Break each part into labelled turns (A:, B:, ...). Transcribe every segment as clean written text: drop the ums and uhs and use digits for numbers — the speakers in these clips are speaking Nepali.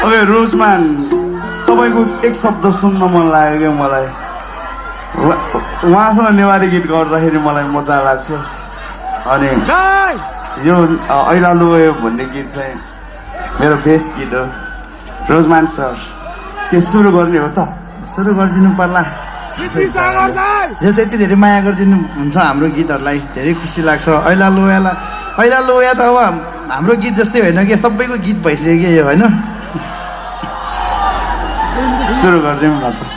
A: ओए रोजमान तपाईँको एक शब्द सुन्न मन लाग्यो क्या मलाई उहाँसँग नेवारी गीत गर्दाखेरि मलाई मजा लाग्छ अनि यो ऐलालु भन्ने गीत चाहिँ मेरो बेस्ट गीत हो रोजमान सर के सुरु गर्ने हो त सुरु गरिदिनु पर्ला जस यति धेरै माया गरिदिनु हुन्छ हाम्रो गीतहरूलाई धेरै खुसी लाग्छ ऐलालु त अब हाम्रो गीत जस्तै होइन कि सबैको गीत भइसक्यो यो होइन सुरु गरिदिउँ न त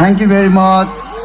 A: Thank you very much.